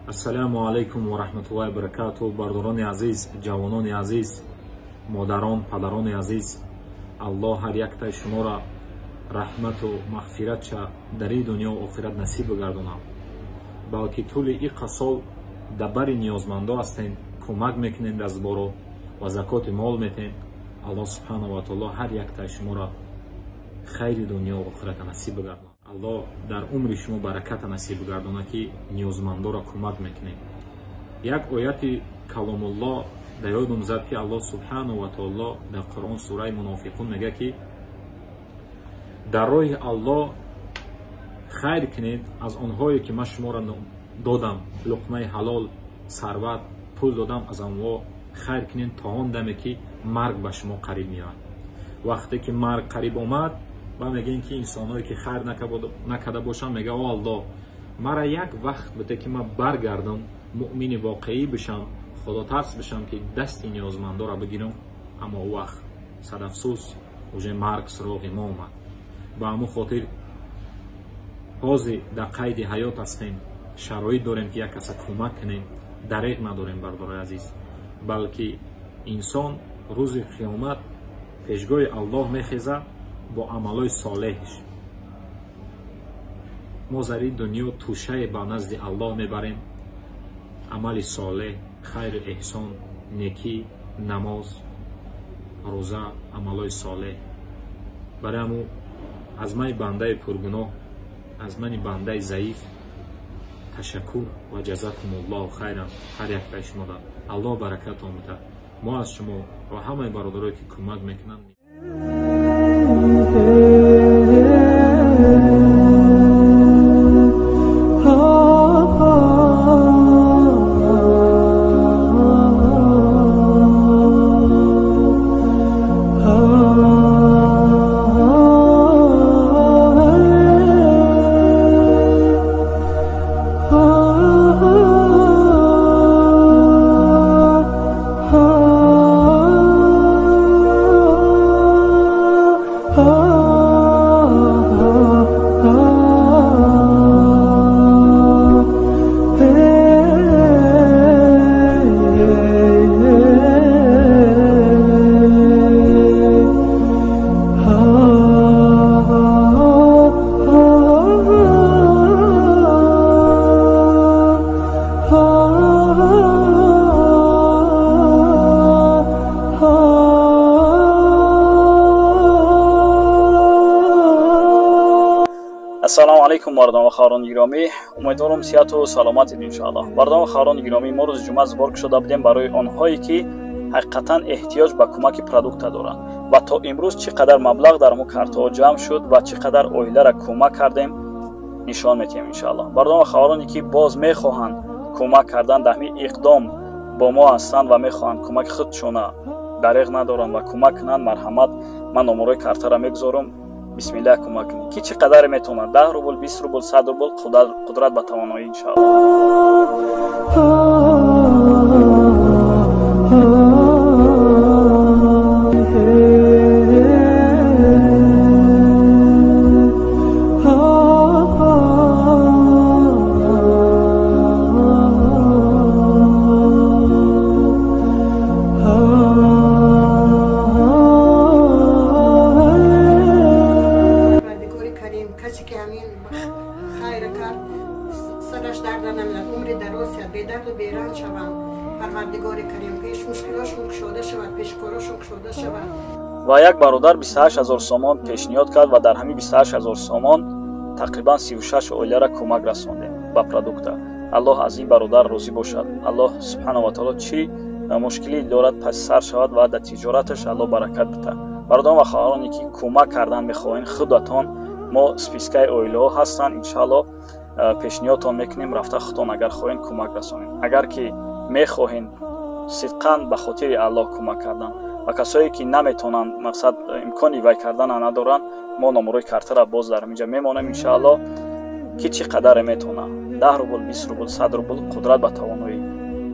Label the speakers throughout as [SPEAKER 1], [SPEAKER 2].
[SPEAKER 1] Ассалому алайкум ва раҳматуллоҳи ва баракатуҳ. Бардорони азиз, ҷавонони азиз, модарон, падарони азиз, Аллоҳ ҳар яктаи шуморо раҳмату мағфиратша дар ин дунё ва охират насиб бигардонад. Балки тӯли иқа сол дар бари ниёзмандо ҳастен, кӯмак мекунед аз боро ва закоти мол метен. Аллоҳ субҳанаҳу ва таоло ҳар яктаи шуморо хайри дунё ва охирата насиб бигардонад. Аллоҳ дар умри шумо бараката насиб бигардонад, ки ниёзмандоро кӯмак мекунед. Як ояти каломуллоҳ дар ёдум зад, ки Аллоҳ субҳанаҳу ва таоло дар Қуръон сураи Мунофиқун мегӯяд, ки дар роҳи Аллоҳ хайр кунед аз онҳое ки ман шуморо додам, луқмаи ҳалол, сарват, пул додам, аз онҳо хайр кунед то он даме ки марг ба шумо қариб меояд. Вақте ки марг қариб омад, ва мегӯем ки инсонҳое ки хайр накарда бошанд, мегӯяд: о Аллоҳ, мара як вақт бите ки ман баргардам, муъмини воқеӣ бишам, худотарс бишам, ки дасти ниёзмандоро бигирам. Аммо ӯ вақт садафсӯс уже марг суроғи мо омад. Ба ҳамон хотир ҳозир дар қайди ҳаёт ҳастем, шароит дорем ки як каса кӯмак кунем, дареғ надорем, бардорои азиз. Балки инсон рӯзи қиёмат пешгоҳи Аллоҳ мехезад бо амалҳои солеҳш. Мо дар ин дунё тӯшае ба назди Аллоҳ мебарем: амали солеҳ, хайру эҳсон, некӣ, намоз, рӯза, амалҳои солеҳ. Барои ҳамун аз мани бандаи пургуноҳ, аз мани бандаи заиф ташаккур ва ҷазакумуллоҳу хайран ҳар яктаи шуморо. Аллоҳ баракатон бидиҳад. Мо аз шумо ва ҳамаи бародарое ки кӯмак мекунанд.
[SPEAKER 2] Ассалому алайкум, мардон ва хоҳарони гиромӣ. Умедворам сиҳату саломатед иншоаллоҳ. Мардон ва хоҳарони гиромӣ, мо рӯзи ҷумъа збор кушода будем барои онҳое ки ҳақиқатан эҳтиёҷ ба кӯмаки продукта доранд ва то имрӯз чӣ қадар маблағ дар мо картаҳо ҷамъ шуд ва чӣ қадар оиларо кӯмак кардем нишон медиҳем иншоаллоҳ. Мардон ва хоҳароне ки боз мехоҳанд кӯмак кардан, дар ҳамин иқдом бо мо ҳастанд ва мехоҳанд кӯмаки худшона дареғ надоранд ва кӯмак кунанд, марҳамат, ман номерои картаро мегузорам. Бисмиллаҳ, кӯмак кунед. Ки чӣ қадаре метавонад, 10 рубл, 20 рубл, 100 рубл, қудрат ба тавоноӣ иншоаллоҳ. Ва як бародар 28 000 сомон пешниҳод кард ва дар ҳамин 28 000 сомон тақрибан 36 оиларо кӯмак расондем ба продукта. Аллоҳ аз ин бародар розӣ бошад. Аллоҳ субҳанаҳу ва таоло чӣ мушкилӣ дорад пас сар шавад ва дар тиҷораташ Аллоҳ баракат бита. Бародарон ва хоҳароне ки кӯмак кардан мехоҳед худатон, мо спискаи оилаҳо ҳастанд иншааллоҳ, пешниҳодтон мекунем, рафта худтон агар хоҳед кӯмак расонед. Агар ки мехоҳед сидқан ба хотири Аллоҳ кӯмак кардан ва касое ки наметавонанд, мақсад имкони вай кардана надоранд, мо номерои картаро боз дар ҳаминҷа мемонем иншааллоҳ. Ки чӣ қадаре метавонад, 10 рубл, 20 рубл, 100 рубл, қудрат ба тавоноӣ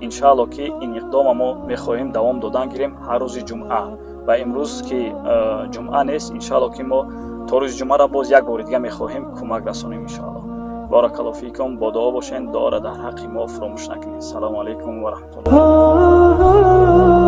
[SPEAKER 2] иншааллоҳ. Ки ин иқдома мо мехоҳем давом додан гирем ҳар рӯзи ҷумъа ва имрӯз ки ҷумъа нест, иншааллоҳ ки мо то рӯзи ҷумъаро боз як бори дига мехоҳем кӯмак расонем иншааллоҳ. Баракаллоҳу фикум, бо дуо бошен, дуоро дар ҳаққи мо фуромӯш накунед. Салому алайкум ва раҳматуллоҳ.